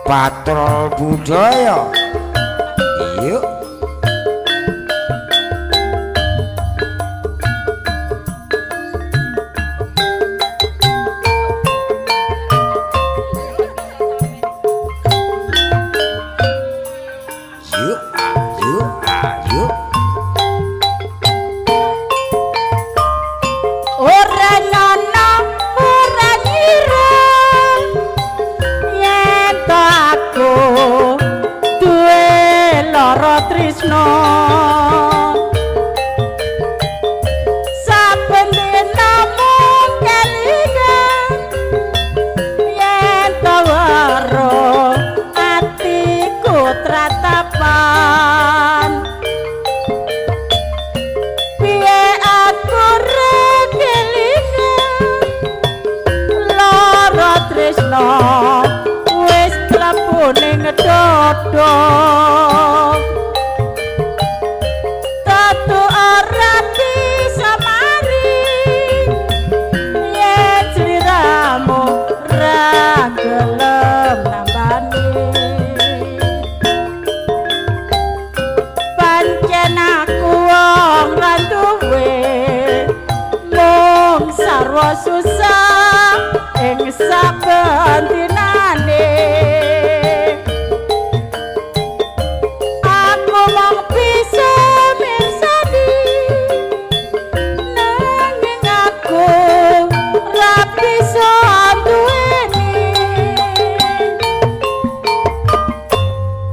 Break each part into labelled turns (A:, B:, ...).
A: Patrol Budaya. Yuk. Yuk, yuk, yuk.
B: Ora nyono, ora ngira yen to aku duwe lara tresna. Saben dina mung kelingan yen to weruh atiku tratapan. Piye aku ra kelingan lara tresna wis klebu ning dodo. Tetu ora bisa mari yen sliramu ra gelem nambani. Pancen aku wong ra duwe mung sarwa susah ing saben dinane. Aku mung bisa mirsani nanging aku ra bisa duweni.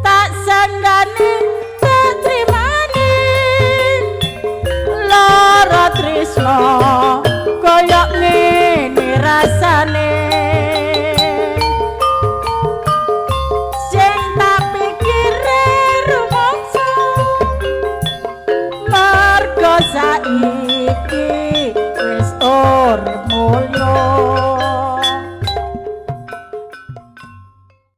B: Tak sanggane tak trimane lara tresna